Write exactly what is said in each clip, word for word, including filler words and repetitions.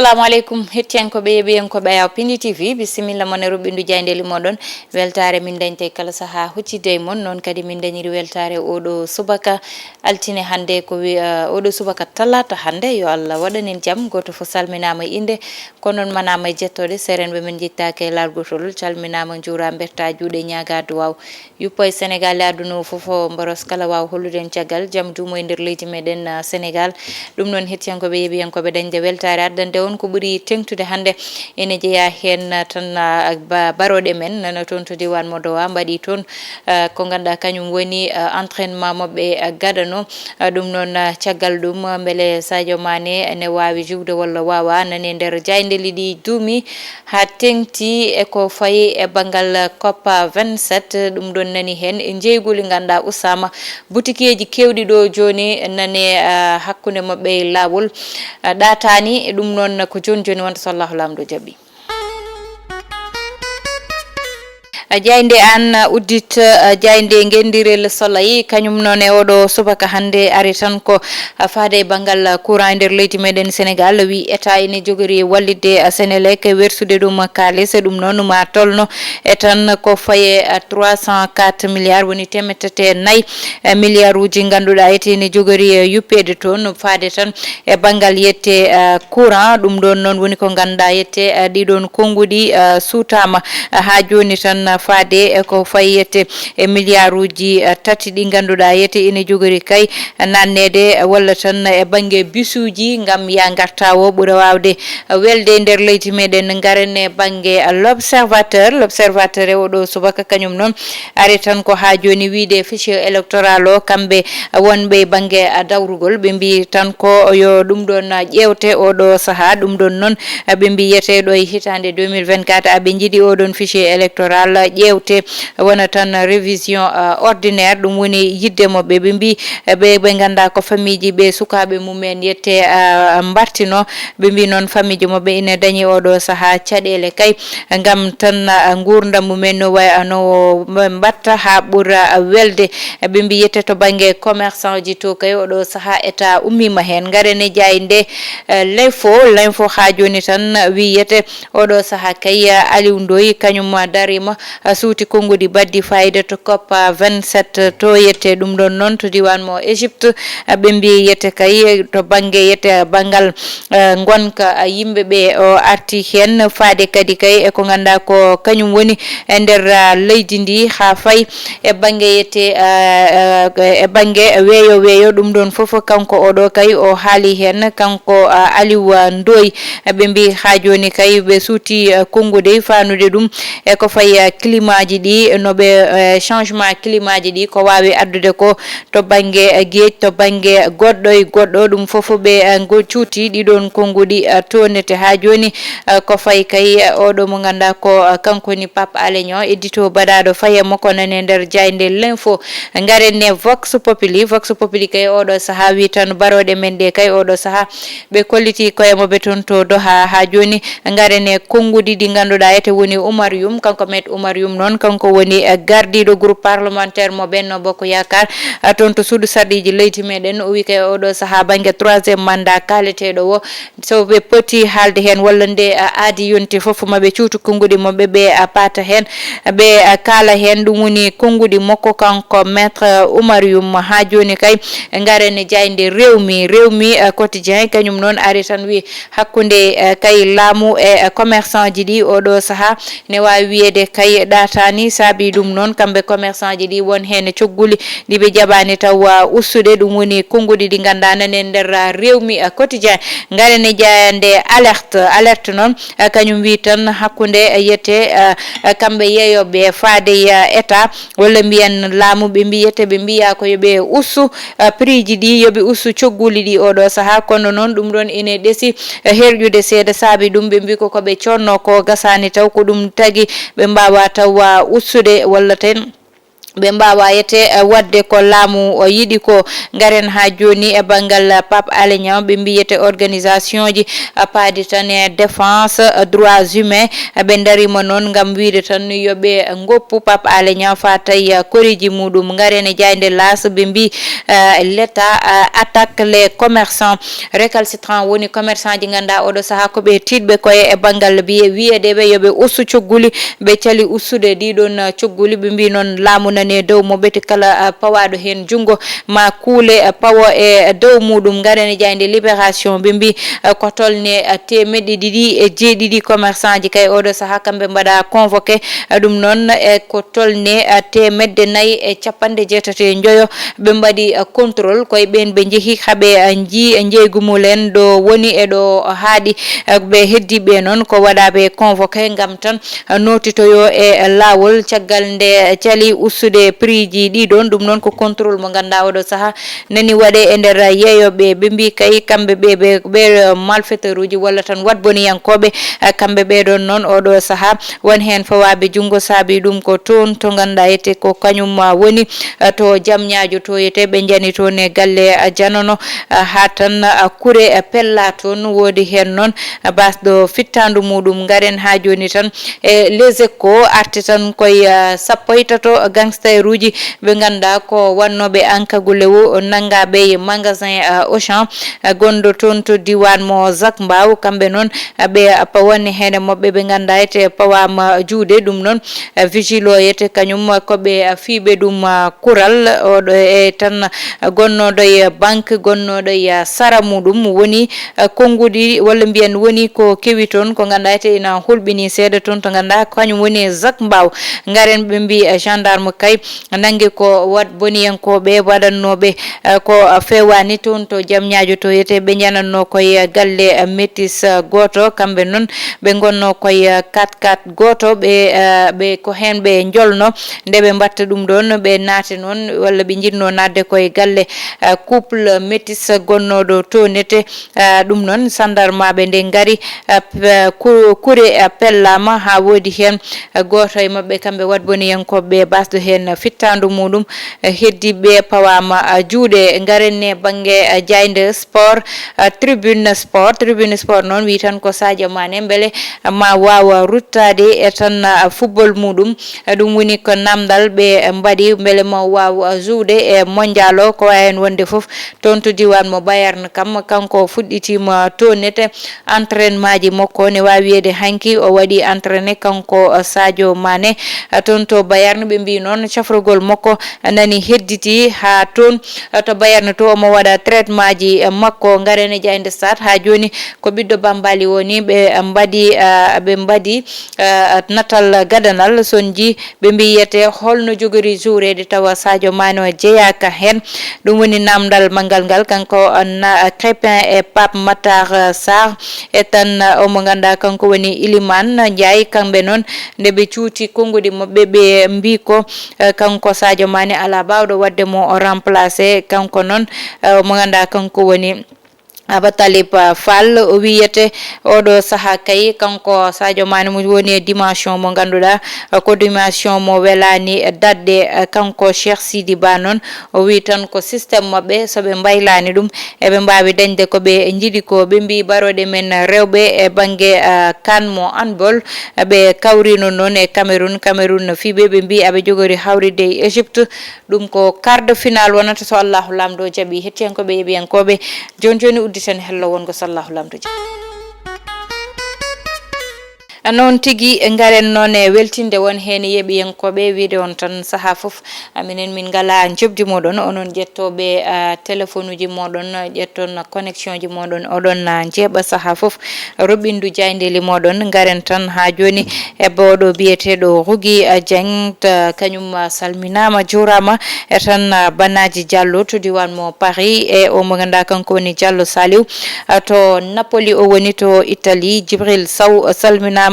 Assalamu aleykum, hettiyankooɓe e yeɓiyankooɓe Ayaw Pindi T V, bisimilla mon e ruɓɓindu jaayndeeli mooɗon. Weltaare min dañta e kala sahaa huccitde e mon, noon kadi min dañiri weltaare oɗo subaka altine hannde, ko wi-, eh, oɗo subaka talaata hannde, yo Allah waɗan en jam. Gooto fof salminaama e innde, ko noon manaama e jettooɗe, seerenɓe men njettaaki e laargotol, calminaama, njuuraa, mbertaa juuɗe, ñaagaa duwaaw. Yuppo e Senegaal e aduna o fof, o mboros kala waawa hollude en caggal jam duumo e nder leydi meɗen, ah, Senegaal. Ɗum noon, hettiyankooɓe, yeɓiyankooɓe, dañde weltaare addande on ko ɓuri teŋtude hannde. Ene jeyaa heen, ah, tan, ah, ba-, barooɗe men nana toon to diiwaan mo Dowa mbaɗi toon, ah, ko ngannduɗaa kañum woni, ah, entraînement maɓɓe, ah, gadano. Ah, ɗum noon, ah, caggal ɗum, ah, mbele Sadio Mané ene waawi juwde walla waawaa, nani e nder jaayndeeli ɗi duumi haa teŋti e ko fayi e banngal COP vingt-sept. Ɗum ɗoon nani heen e njeyguli ngannduɗaa ustaama butikiyeeji keewɗi ɗo jooni nani, ah, hakkunde maɓɓe e laawol, ah, ɗaataani. Ɗum noon ko jooni jooni wonta so Allahu Laamɗo jaɓi. A jaaynde aan, a uddit, a jaaynde ngenndirel Soleil, kañum noon e oɗo subaka hannde ari tan ko, a, faade e banngal courant e nder leydi meɗen Senegaal. Wi État ene jogori wallitde, a, Senelec, wersude ɗum kaalis. Ɗum noon ma tolno e tan ko faye, a, trois cent quatre milliards, woni temetete nayi, e, milliards uji ngannduɗaa ete ene jogori, e, yuppeede toon faade tan e banngal yette, eh, courant. Ɗum ɗoon noon woni ko ngannduɗaa yette, eh, ɗiɗoon konnguɗi, eh, suutaama, eh, haa jooni tan, eh, faade e ko fayi yette e milliards uji, eh, tati ɗi ngannduɗaa yette ene jogori kay, eh, naatneede, eh, walla tan, eh, e bannge bisuuji ngam yaa ngartaa o ɓura waawde, eh, welde e nder leydi meɗen. Ngaren e bannge, eh, L'Observateur. L'Observateur e oɗo subaka kañum noon ari tan ko haa jooni wiyde fichier électoral o, kamɓe wonɓe e bannge dawrugol, ɓe mbiyi tan ko yo ɗum ɗoon ƴeewte oɗo sahaa. Ɗum ɗoon noon, ɓe mbiyi yeteeɗo e hitaande deux mille vingt-quatre, aɓe njiɗi oɗon fichier électoral ƴeewte, wona tan révision, eh, ordinaire, ɗum woni yiɗde maɓɓe. Ɓe mbiyi, eh, ɓe, ɓe ngannduɗaa ko fammiiji ɓe sukaaɓe mumen yette, eh, mbartino, ɓe mbiyi noon fammiiji maɓɓe ina dañi oɗo sahaa caɗeele kay ngam tan, ah, nguurndam mumen no wayi, ah, no mbatta haa ɓura, ah, welde. Ɓe mbiyi yette to bannge commerçant ji to kay oɗo sahaa État ummiima heen. Ngaren e jaaynde, eh, L'Info. L'Info haa jooni tan wi yette oɗo sahaa kay, ah, Aliou Ndoye kañum, ah, dariima, ah, suuti konnguɗi baɗɗi fayida to COP, ah, vingt-sept to yette. Ɗum ɗoon noon to diiwaan mo Égypte, ah, ɓe mbiyi yette kay to bannge yette banngal eh, ngonka, eh, yimɓe ɓe o arti heen faade kadi kay e ko ngannduɗaa ko kañum woni e nder, ah, leydi ndi haa fayi e bannge yette, eh, eh, e bannge weeyo weeyo. Ɗum ɗoon fof kanko oɗo kay o haali heen, kanko, ah, Aliou, ah, Ndoye. Eh, ɓe mbiyi haa jooni kay ɓe suuti, eh, konnguɗi faanude ɗum e ko fayi, eh, climat ji ɗi, no ɓe, eh, changement climat ji ɗi ko waawi addude ko to bannge, eh, geej, to bannge goɗɗo e goɗɗo, ɗum fof ɓe, eh, ngo cuuti ɗiɗoon konnguɗi, eh, toonete haa jooni, eh, ko fayi kay, eh, oɗo mo ngannduɗaa ko, eh, kanko woni Pape Alé Niang, édito baɗaaɗo faye makko nani e nder jaaynde L'Info. Ngaren e Vox Populi. Vox Populi kay oɗo sahaa wi tan barooɗe men ɗe kay oɗo sahaa ɓe kolliti koye maɓɓe toon to Doha. Haa jooni, ngaren e konnguɗi ɗi ngannduɗaa ete woni Oumar Youm. Kanko Maître Oumar Youm noon, kanko woni, eh, gardiiɗo groupe parlementaire mo Benno Bokk Yaakaar, eh, toon to suudu sarɗiiji leydi meɗen. O wi kay oɗo sahaa bannge troisième mandat kaaleteeɗo o, so ɓe poti haalde heen walla nde, eh, aadi yonti fof, ma ɓe cuutu konnguɗi maɓɓe, ɓe, eh, paata heen, ɓe, eh, kaala heen. Ɗum woni konnguɗi makko kanko Maître Oumar Youm. Haa jooni kay, ngaren e jaaynde Rewmi. Rewmi, eh, Quotidien, kañum noon ari tan wi hakkunde, eh, kay laamu e, eh, commerçant ji ɗi oɗo sahaa ne waawi wiyeede kay ɗaataani. Saabi ɗum noon, kamɓe commerçant ji ɗi won heen e cogguli ɗi ɓe jaɓaani taw, ah, ustude. Ɗum woni konnguɗi ɗi ngannduɗaa nani e nder, ah, Rewmi, ah, Quotidien. Ngaren e jaaynde Alerte. Alerte noon, ah, kañum wi tan hakkunde, eh, yette, ah, ah, kamɓe yeeyooɓe faade, ah, État walla mbiyen laamu, ɓe mbiyi yette ɓe mbiya ko yo ɓe ustu, ah, prix ji ɗi, yo ɓe ustu cogguli ɗi oɗo sahaa. Kono noon ɗum ɗoon ene ɗesi, eh, herƴude seeɗa. Saabi ɗum ɓe mbiyi ko ko ɓe codno ko gasaani taw, ko ɗum tagi ɓe mbaawa taw, ah, ustude walla tan ɓe mbaawa yete waɗde ko laamu yiɗi ko. Ngaren haa jooni e banngal Pape Alé Niang, ɓe mbiyete organisationji paaɗi tan e défense droits humains, ɓe ndariima noon ngam wiyde tan yo ɓe ngoppu Pape Alé Niang faa tawi koreeji muɗum. Ngaren e jaaynde L'As, ɓe mbi l'État attaque les commerçants récalcitrants, woni commerçantji ngannduɗaa oɗo sahaa ko ɓe tiiɗɓe koye e banngal biye wiyedeɓe yo ɓe ustu cogguli. Ɓe cali ustude ɗiɗon cogguli, ɓe mbi noon laamu nani e dow mo ɓeti kala pawaɗo heen junngo ma kuule pawo e dow muɗum. Ngaren e jaaynde Libération, ɓe mbi ko tolne teemeɗɗe ɗiɗi e jeeɗiɗi commerçantji kay oɗo sahaa kamɓe mbaɗa convoqué. Ɗum noon e ko tolne teemedde nayi e capanɗe jeetati e njoyo ɓe mbaɗi contrôle koye ɓeen ɓe njehi haɓe njii e njeygu mumen ɗo woni e ɗo haaɗi. Ɓe heddiɓe noon ko waɗaɓe convoqué ngam tan notitoyo e laawol caggal nde cali ustude prix ji ɗiɗon. Ɗum noon ko contrôle mo ngannduɗaa oɗo sahaa nani waɗe e nder yeeyoɓe. Ɓe mbi kay kamɓe ɓe ɓe ɓe malfaiteuruji walla tan waɗboniyankooɓe, kamɓe ɓeɗon noon oɗo sahaa won heen fawaaɓe junngo saabi ɗum ko toon to ngannduɗaa ete ko kañum woni to jam ñaajo to yete ɓe njani toon e galle janono haa tan kure pella toon. Woodi heen noon basɗo fittaandu muɗum. Ngaren haa jooni tan e Les Échos arti tan koye sappo e tato gangsteruji ɓe ngannduɗaa ko wannooɓe ankagu lewu nanngaaɓe e magasin Auchan gonɗo toon to diiwaan mo Zac Mbao. Kamɓe noon ɓe pawanni heen e moɓɓe ɓe ngannduɗaa ete pawaama juuɗe. Ɗum noon vigile o yete kañum ko ɓe fiiɓe ɗum kural oɗo e tan gonnooɗo e banque gonnooɗo e sara muɗum woni konnguɗi walla mbiyen woni ko kewi toon ko ngannduɗaa ete ina hulɓini seeɗa toon to ngannduɗaa kañum woni Zac Mbao. Ngaren ɓe mbi gendarme kay nanngi ko waɗboniyankooɓe waɗannooɓe ko feewaani toon to jam ñaajo to yete ɓe njanatnoo koye galle métis gooto. Kamɓe noon ɓe ngonnoo koye quatre quatre gooto ɓe ɓe ko heen ɓe njolno nde ɓe mbatta ɗum ɗoon ɓe naati noon walla ɓe njiɗnoo naatde koye galle couple métis gonnooɗo to nete. Ɗum noon sandarmaaɓe nde ngari kure pellaama haa woodi heen gooto e maɓɓe kamɓe waɗboniyankooɓe basɗo heen fittaandu muɗum heddiɓe pawaama juuɗe. Ngaren e bannge jaaynde sport tribune sport tribune sport noon wi tan ko Sadio Mané mbele ma waawa ruttaade e tan football muɗum. Ɗum woni ko namdal ɓe mbaɗi mbele ma waawa juuɗe e mondial o ko wawi heen wonde fof toon to diiwaan mo Bayern kam kanko fuɗɗitiima to nete entraînement ji makko ne waawi wiyeede hanki o waɗi entraîné kanko Sadio Mané toon to Bayern ɓe mbi noon cafrogol makko nani hedditi haa toon to Bayern to omo waɗa traitement ji makko. Ngaren e jaaynde Stade haa jooni ko ɓiɗɗo Bambali woni ɓe mbaɗi ɓe mbaɗi natal gadanal sonji ɓe mbiyete holno jogori juureede tawa Sadio Mané o jeyaaka heen. Ɗum woni namdal manngal ngal kanko Crépin e Pape Matar Sarr e tan omo ngannduɗaa kanko woni Iliman Ndiaye kamɓe noon nde ɓe cuuti konnguɗi maɓɓe ɓe mbi ko kanko Sadio Mané alaa baawɗo waɗde mo o remplacé kanko noon omo ngannduɗaa kanko woni Abatalib Fall o wiyete oɗo sahaa kay kanko Sadio Mané mo woni e dimension mo ngannduɗaa ko dimension mo welaani daɗde kanko Cheikh Sidi Ba noon o wi tan ko système maɓɓe so ɓe mbaylaani ɗum eɓe mbaawi dañde ko ɓe njiɗi ko. Ɓe mbi barooɗe men rewɓe e bannge kan mo handball ɓe kawrino noon e Cameroun Cameroun no fiɓe ɓe mbi aɓe jogori hawride e Égypte. Ɗum ko quart de finale wonata so Allahu Laamɗo jaɓi. Hettiyankooɓe yeɓiyankooɓe, jooni jooni udditen hello wongo so Allahu Laamɗo jaɓi. Noon tigi ngaren noon e weltinde won heen yeɓiyankooɓe wiide on tan sahaa fof minen min ngala njoɓdi moɗon onon ƴettooɓe téléphone uji moɗon ƴetton connexion ji moɗon oɗon njeeɓa sahaa fof roɓindu jayndeli moɗon ngaren tan haa jooni e bawɗo biyeteeɗo Rougui Dieng kañum salminaama juuraama e tan bannaaji Diallo to diiwaan mo Paris e o mo ngannduɗaa kanko woni Diallo Saliou to Napoli o woni to Italie Djibril Sow salminaama.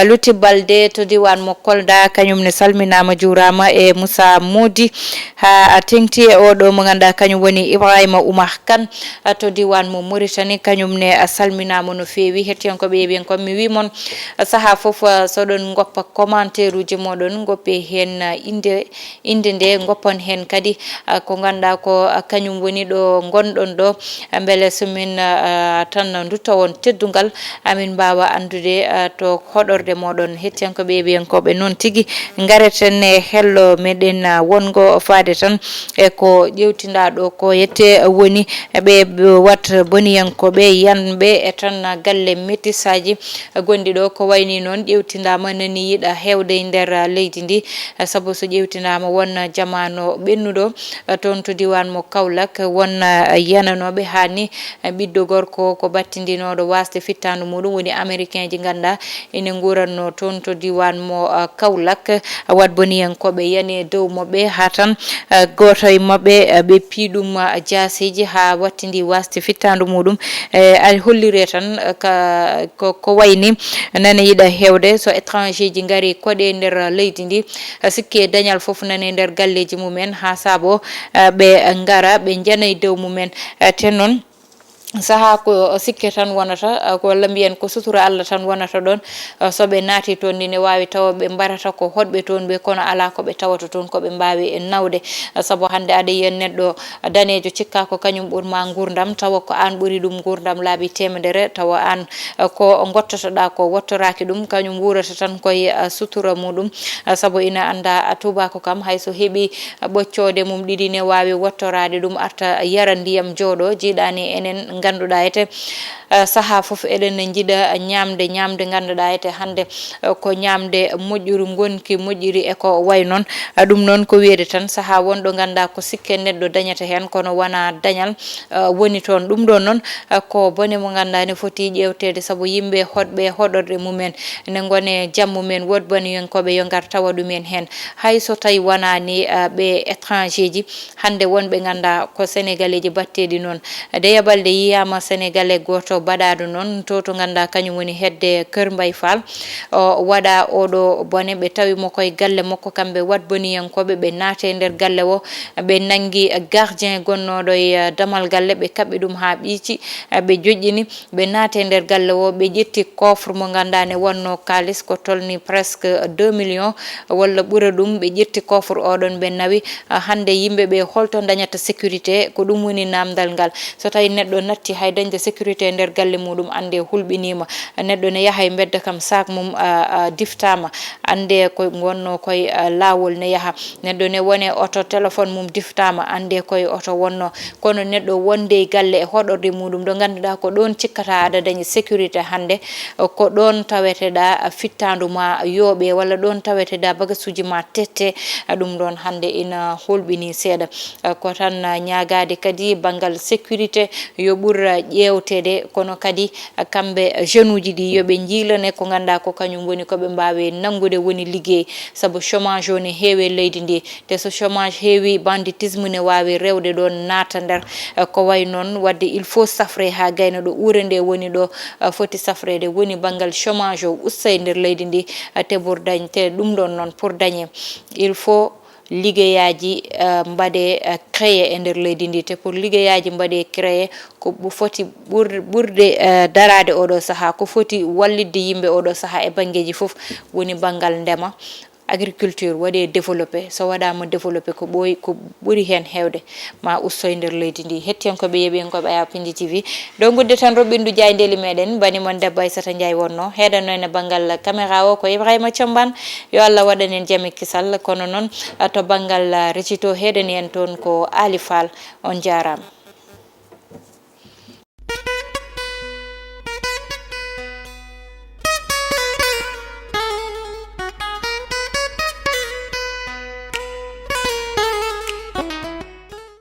Lutti Balde to diiwaan mo Kolda, kañum ne salminaama, juuraama e Moussa Mody. Haa a teŋti e oo ɗoo mo ngannduɗaa kañum woni Ibrahima Oumar Kane, a, to diiwaan mo Mauritanie, kañum ne a salminaama no feewi. Hettiyankooɓe, yeeɓiyankooɓe, mi wii mon, a, sahaa fof, a, so ɗon ngoppa commentaire uji mooɗon, ngoppe heen, a, innde, innde nde, ngoppon heen kadi, a, ko ngannduɗaa ko, a, kañum woni ɗo ngonɗon ɗo, a, mbele so min, a, a, tan ndutto on teddungal, amin mbaawa anndude, a, to hoɗorde mooɗon. Hettiyankooɓe, yeeɓiyankooɓe, noon tigi ngareten e hello meɗen, a, wonngo faade tan e ko ƴeewtinɗaa ɗo ko yette woni ɓe wat boniyankooɓe yanɓe e tan galle métissaaji gonɗi ɗo. Ko wayni noon ƴeewtindaama nani yiɗa heewde e nder, a, leydi ndi, a, sabu so ƴeewtindaama won jamaano ɓennuɗo, a, toon to diiwaan mo Kaolack, won, a, yananooɓe haa ni, a, ɓiɗɗo gorko ko battindinooɗo waasde fittaandu muuɗum, woni Américain ji ngannduɗaa ene nguuratnoo toon to diiwaan mo, a, Kaolack. Wat boniyankooɓe yani e dow maɓɓe haa tan, a, gooto e maɓɓe, a, ɓe pii ɗum, a, jaaseeji haa wattindi waasde fittaandu muuɗum. E, a hollire tan, a, ka, ko, ko wayni nane yiɗa heewde so étranger ji ngari koɗe nder leydi ndi, a, sikke dañal fof nane nder galleeji mumen haa saabo, a, ɓe ngara ɓe njana e dow mumen. A, te noon sahaa ko sikke tan wonata, a, ko walla mbiyen ko sutura Allah tan wonata ɗoon. A, so ɓe naati toon ni ne waawi tawa ɓe mbarata ko hoɗɓe toon ɓe, kono alaa ko ɓe tawata toon ko ɓe mbaawi nawde. A, sabu hannde aɗa yiya neɗɗo daneejo cikkaa ko kañum ɓur ma nguurndam, tawa ko aan ɓuri ɗum nguurndam laabi teemedere, tawa aan, a, ko ngottotoɗaa ko wottoraaki ɗum, kañum wuurata tan koye, a, sutura muuɗum. A, sabu ina anndaa, a, tuubaako kam hay so heɓi ɓoccoode mum ɗiɗi ne waawi wottoraade ɗum, arta yara ndiyam jooɗo. Jiiɗaani enen ngannduɗaa ete, a, sahaa fof eɗen njiɗa ñaamde, ñaamde ngannduɗaa ete hannde, a, ko ñaamde moƴƴuru, ngonki moƴƴiri e ko wayi noon. A, ɗum noon ko wiyde tan sahaa won ɗo ngannduɗaa ko sikke neɗɗo dañata heen, kono wonaa dañal, a, woni toon. Ɗum ɗoon noon, a, ko bone mo ngannduɗaa ne foti ƴeewteede, sabu yimɓe hoɗɓe hoɗorde mumen ne ngone jam mumen, wood boniyankooɓe yo ngar tawa ɗumen heen. Hay so tawi wonaani, a, ɓe étranger ji, hannde won ɓe ngannduɗaa ko Sénégalais ji batteeɗi noon. Deya Balde yiyaama Sénégalais gooto baɗaaɗo noon to, to ngannduɗaa kañum woni hedde Kër Mbaye Fall. O waɗa oɗo bone, ɓe tawi mo koye galle makko, kamɓe wat boniyankooɓe, ɓe naati e nder galle o, ɓe nanngi gardien gonnooɗo e, a, damal galle, ɓe kaɓɓi ɗum haa ɓiici, a, ɓe joƴƴini. Ɓe naati e nder galle o, ɓe ƴetti coffre mo ngannduɗaa ne wonnoo kaalis ko tolni presque deux millions walla ɓura ɗum. Ɓe ƴetti coffre oɗon, ɓe nawi. A, hannde yimɓe ɓe, holto dañata sécurité? Ko ɗum woni naamndal ngal. So tawi neɗɗo natti hay dañde sécurité e nder galle muɗum, annde hulɓiniima. Neɗɗo ne yaha e mbedda kam, saak mum, a, a, diftaama, annde ko wonnoo koye, a, laawol ne yaha. Neɗɗo ne wone oto, téléphone mum diftaama, annde koye oto wonnoo. Kono neɗɗo wonde e galle e hoɗorde muɗum, ɗo ngannduɗaa ko ɗoon cikkata aɗa dañi sécurité hannde, ko ɗoon taweteɗaa fittaandu ma yooɓe, walla ɗoon taweteɗaa bagasuuji ma tette, ɗum ɗoon hannde ina hulɓinii seeɗa. Ko tan ñaagaade kadi banngal sécurité yo ɓur ƴeewteede, kono kadi kamɓe jeunes uji ɗi yo ɓe njiilane ko ngannduɗaa ko kañum woni ko ɓe mbaawi nanngude woni liggey, sabu chômage o ne heewi e leydi ndi. Te so chômage heewi, banditisme ne waawi rewde ɗoon, naata nder. Eh, ko wayi noon, waɗde il faut safre haa gayna ɗo uure nde woni ɗo, eh, foti safreede, woni banngal chômage o usta e nder leydi ndi, eh, te pour dañ-, te ɗum ɗoon noon pour dañe, il faut liggeyaaji, eh, mbaɗe, eh, créé e nder leydi ndi. Te pour liggeyaaji mbaɗe créé, ko ɓu-, foti ɓur-, ɓurde, eh, daraade oɗo sahaa, ko foti wallitde yimɓe oɗo sahaa e banngeeji fof, woni banngal ndema, agriculture waɗe développé. So waɗaama développé, ko ɓooy, ko ɓuri heen heewde ma usto e nder leydi ndi. Hettiyankooɓe, yeeɓiyankooɓe Ayaw Pindi T V, ɗo ngudde tan roɓɓindu jaayndeeli meɗen, bani mon debbo Aissata Ndiaye wonno. Heedano en e banngal caméra o ko Ibrahima Thiamban. Yo Allah waɗan en jam e kisal. Kono noon, to banngal recito, heedani en toon ko Ali Fall. On jaaraama.